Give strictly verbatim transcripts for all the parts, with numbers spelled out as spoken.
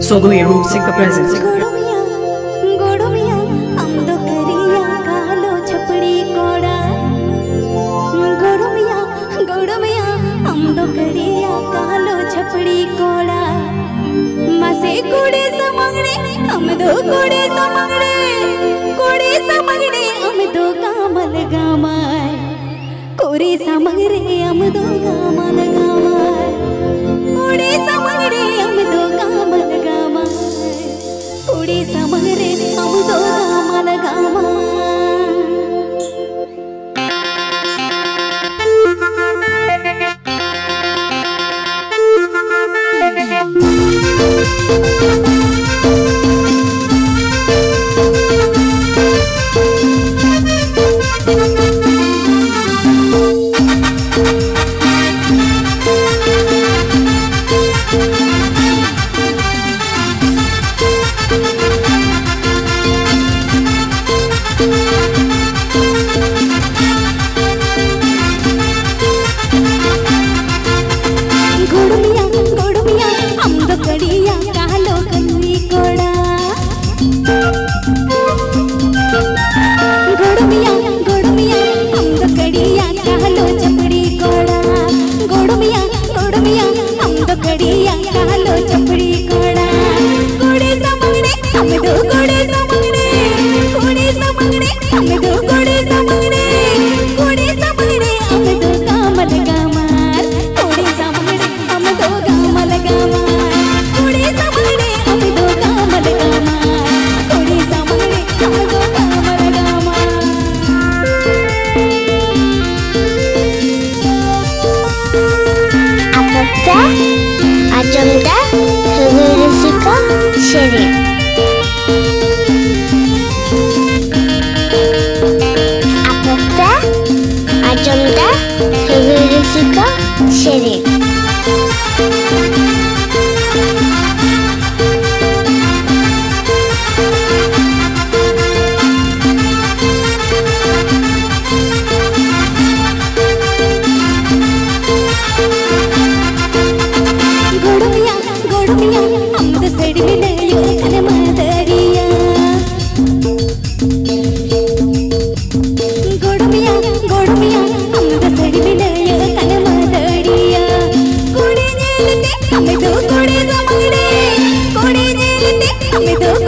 Sogolero Music presents. ᱜᱚᱲᱚᱢᱤᱭᱟ, ᱜᱚᱲᱚᱢᱤᱭᱟ, ᱟᱢ ᱫᱚ ᱠᱟᱹᱨᱤᱭᱟ ᱠᱟᱞᱳ ᱪᱷᱟᱯᱲᱤ ᱠᱚᱲᱟ᱾ ᱜᱚᱲᱚᱢᱤᱭᱟ, ᱜᱚᱲᱚᱢᱤᱭᱟ, ᱟᱢ ᱫᱚ ᱠᱟᱹᱨᱤᱭᱟ ᱠᱟᱞᱳ ᱪᱷᱟᱯᱲᱤ ᱠᱚᱲᱟ᱾ ᱢᱟᱥᱮ ᱠᱩᱲᱤ ᱥᱟᱢᱟᱝ ᱨᱮ, ᱟᱢ ᱫᱚ ᱠᱩᱲᱤ ᱥᱟᱢᱟᱝ ᱨᱮ, ᱠᱩᱲᱤ ᱥᱟᱢᱟᱝ ᱨᱮ, ᱟᱢ ᱫᱚ ᱠᱟᱢᱟᱞ ᱜᱟᱢᱟᱞ᱾ ᱠᱩᱲᱤ ᱥᱟᱢᱟᱝ ᱨᱮ ᱟᱢ ᱫᱚ ᱜᱟᱢᱟᱞ ᱜᱟᱢᱟᱞ᱾ ᱠᱩᱲᱤ ᱥᱟᱢᱟᱝ ᱨᱮ ᱟᱢ ᱫᱚ ᱜᱟᱢᱟᱞ ᱜᱟᱢᱟᱞ᱾ ᱠᱩᱲᱤ ᱥᱟᱢᱟᱝ ᱨᱮ ᱟᱢ ᱫᱚ ᱜᱟᱢᱟᱞ ᱜᱟᱢᱟᱞ᱾ ᱜᱚᱲᱚᱢᱤᱭᱟ, ᱜᱚᱲᱚᱢᱤᱭᱟ, ᱟᱢ ᱫᱚ ᱠᱟᱹᱲᱤᱭᱟ ᱠᱟᱞᱳ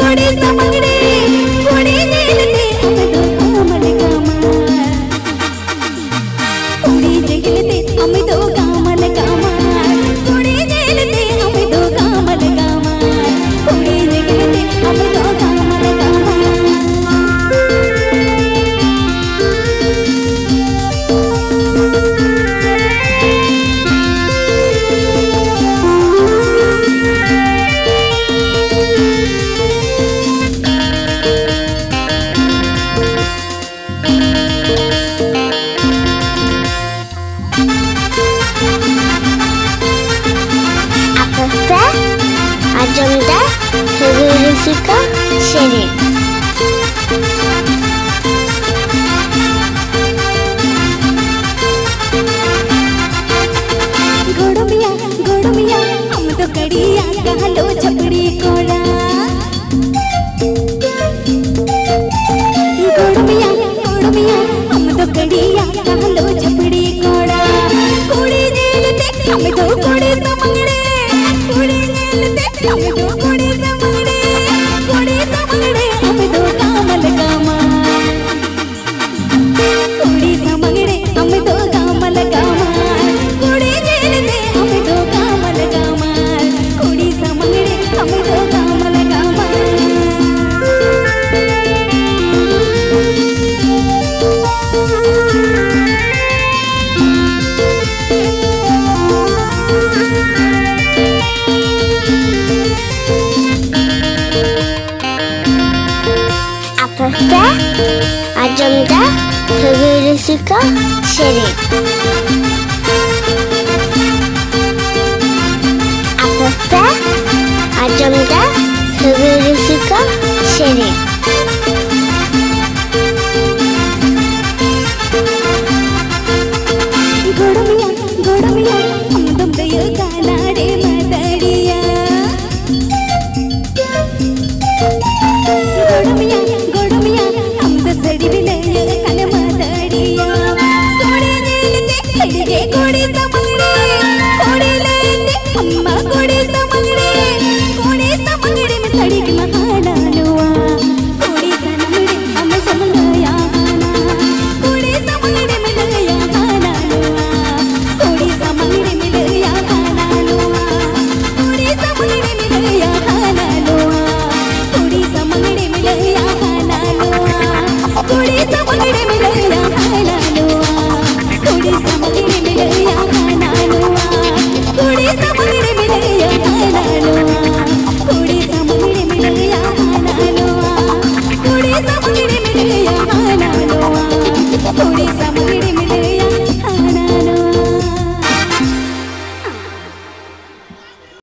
ᱠᱩᱲᱤ ᱥᱟᱢᱟᱝ ᱨᱮ ᱠᱩᱲᱤ ᱧᱮᱞ ᱛᱮ ᱟᱢ ᱫᱚ ᱠᱟᱢᱟᱞ ᱠᱟᱢᱟᱞ᱾ ᱠᱩᱲᱤ ᱧᱮᱞ ᱛᱮ ᱟᱢ ᱫᱚ ᱠᱟᱢᱟᱞ ᱠᱟᱢᱟᱞ᱾ ᱠᱩᱲᱤ ᱧᱮᱞ ᱛᱮ ᱟᱢ ᱫᱚ ᱠᱟᱢᱟᱞ ᱠᱟᱢᱟᱞ᱾ ᱠᱩᱲᱤ ᱧᱮᱞ ᱛᱮ ᱟᱢ ᱫᱚ ᱠᱟᱢᱟᱞ ᱠᱟᱢᱟᱞ᱾ ᱟᱯᱮ ᱯᱮ ᱟᱸᱡᱚᱢ ᱫᱟ ᱥᱟᱹᱜᱟᱹᱭ ᱨᱩᱥᱤᱠᱟ ᱥᱮᱨᱮᱧ᱾ ᱜᱚᱲᱚᱢᱤᱭᱟ, ᱜᱚᱲᱚᱢᱤᱭᱟ, ᱟᱢ ᱫᱚ ᱠᱟᱹᱲᱤᱭᱟ ᱜᱟᱦᱞᱳ ᱪᱷᱟᱯᱲᱤ ᱠᱚᱲᱟ᱾ ᱜᱚᱲᱚᱢᱤᱭᱟ, ᱜᱚᱲᱚᱢᱤᱭᱟ, ᱟᱢ ᱫᱚ ᱠᱟᱹᱲᱤᱭᱟ ᱜᱟᱦᱞᱳ ᱪᱷᱟᱯᱲᱤ ᱠᱚᱲᱟ᱾ ᱠᱩᱲᱤ ᱧᱮᱞ ᱛᱮ ᱟᱢ ᱫᱚ ᱠᱩᱲᱤ ᱥᱟᱢᱟᱝ ᱨᱮ, ᱠᱩᱲᱤ ᱧᱮᱞ ᱛᱮ ᱟᱢ ᱫᱚ ᱠᱩᱲᱤ ᱥᱟᱢᱟᱝ ᱨᱮ, ᱠᱩᱲᱤ ᱥᱟᱢᱟᱝ ᱨᱮ ᱟᱢ ᱫᱚ ᱠᱟᱢᱟᱞ ᱠᱟᱢᱟᱞ᱾ ᱠᱩᱲᱤ ᱥᱟᱢᱟᱝ ᱨᱮ ᱟᱢ ᱫᱚ ᱠᱟᱢᱟᱞ ᱠᱟᱢᱟᱞ᱾ ᱠᱩᱲᱤ ᱧᱮᱞ ᱛᱮ ᱟᱢ ᱫᱚ ᱠᱟᱢᱟᱞ ᱠᱟᱢᱟᱞ᱾ ᱠᱩᱲᱤ ᱥᱟᱢᱟᱝ ᱨᱮ ᱟᱢ ᱫᱚ ᱠᱟᱢᱟᱞ ᱠᱟᱢᱟᱞ᱾ ᱟᱯᱮ ᱯᱮ ᱟᱸᱡᱚᱢ ᱫᱟ ᱥᱟᱹᱜᱟᱹᱭ ᱨᱩᱥᱤᱠᱟ ᱥᱮᱨᱮᱧ᱾ ᱟᱯᱮ ᱯᱮ ᱟᱸᱡᱚᱢ ᱫᱟ ᱥᱟᱹᱜᱟᱹᱭ ᱨᱩᱥᱤᱠᱟ ᱥᱮᱨᱮᱧ᱾